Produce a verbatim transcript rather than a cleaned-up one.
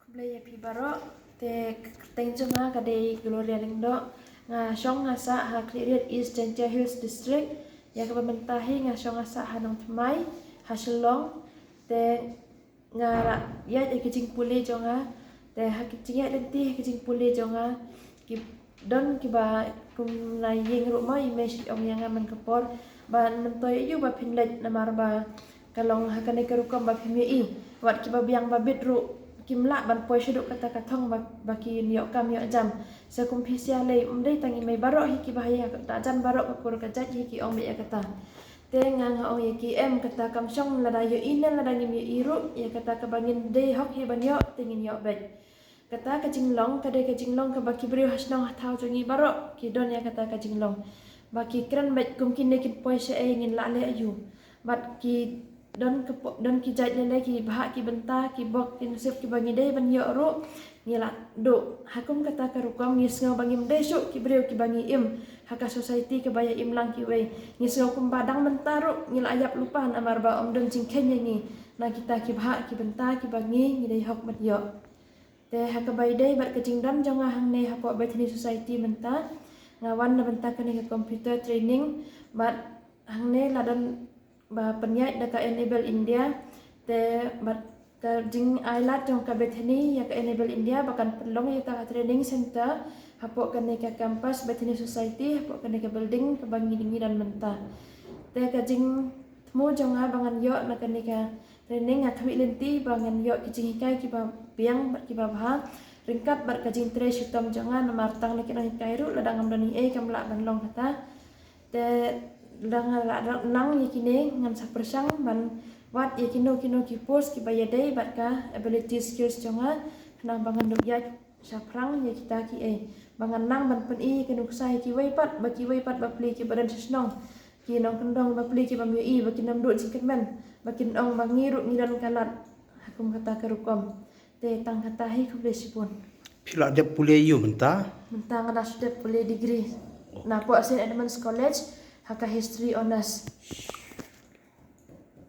Blei ïa phi baroh. Te ka kyrteng jong nga ka dei Gloria Lyngdoh. Nga shong nga sah ha Khliehriat East Jaintia Hills District. Ïa kaba mynta hi nga shong nga sah ha Nongthymmai, ha Shillong. Te nga la ïaid ïa ki jingpule jong nga. Te ha ki jingïaid lynti ha ki jingpule jong nga, ki don kiba kum la ïeng ruh mo, i mei shu ong ïa nga man ka por ba ym myntoi aïu ba phin leit namar ba ka long ha kane ka rukom ba phim ïohi. Wat kiba biang ba bit ruh kim lah ban poi shaduh kata ka thong ba, ba kin ïoh kam ïoh jam. Sa kum phi sha lei, ym dei tang i mei, baroh hi kiba ha ïing ha ka jan baroh ka kur ka jait hi ki ong beit ïa kata. Te nga nga ong ïa ki, em, kata kam shong, lada ïohi ne lada ngim ïohi ruh, ïa kata kaba ngin dei hok hi ban ïoh te ngin ïoh beit. Kata ka jinglong ka dei ka jinglong kaba ki briew ha shnong ha thaw jong ngi baroh ki don ïa kata ka jinglong. Ba ki kren beit kum kine kin poi shaei, ngin lah leh aïu. Bad ki don ka po-, don ki jait lei lei, ki bhah ki bynta, ki bok ki nasib kiba ngi dei ban ïoh ruh ngi la duh. Ha kum kata ka rukom ngi sngew ba ngim dei shuh ki briew kiba ngi im ha ka society kaba ïa im lang kiwei. Ngi sngew kumba dang mynta ruh ngi la ïap lypa namar ba ym don jingkheiñ ïa ngi na kita ki bhah ki bynta kiba ngi, ngi dei hok ban ïoh. Te ha kaba ïadei bad ka jingdon jong nga hangne hapoh Bethany Society mynta, nga wan na bynta kane ka computer training, bad hangne la don ba pynïaid da ka Enable India. Te bad ka jingailad jong ka Bethany ïa ka Enable India ba kan pynlong ïa ka training center hapoh kane ka campus Bethany Society, hapoh kane ka building kaba ngi, ngi don mynta. Te ka jingthmu jong nga ba ngan ïoh na kane ka training, nga khmih lynti ba ngan ïoh ki jinghikai kiba biang bad kiba bha ryngkat bad ka jingtrei shitom jong nga, namar tang na ki nonghikai ruh lada ngam don ei ei kam lah ban long kata. Te lada nga la nang ïa kine ngan sa pyrshang ban wad ïa kino kino ki post kiba ïadei bad ka ability skills jong nga, khnang ba ngan dup ïaid shaphrang ïa kita kiei, ba ngan nang ban pyni ïa ka nuksa ïa kiwei pat, ba kiwei pat bapli kiba don sha shnong, ki nongkyndong bapli kiba ym ïohi, ba kin ym duh jingkyrmen, ba kin ong ba ngi ruh ngi don ka lad ha kum kata ka rukom. Te tang kata hi, khublei shibun. Phi la dep pule aïu mynta? Mynta nga la shu dep pule degree napoh Saint Edmund's College ha ka History Honours.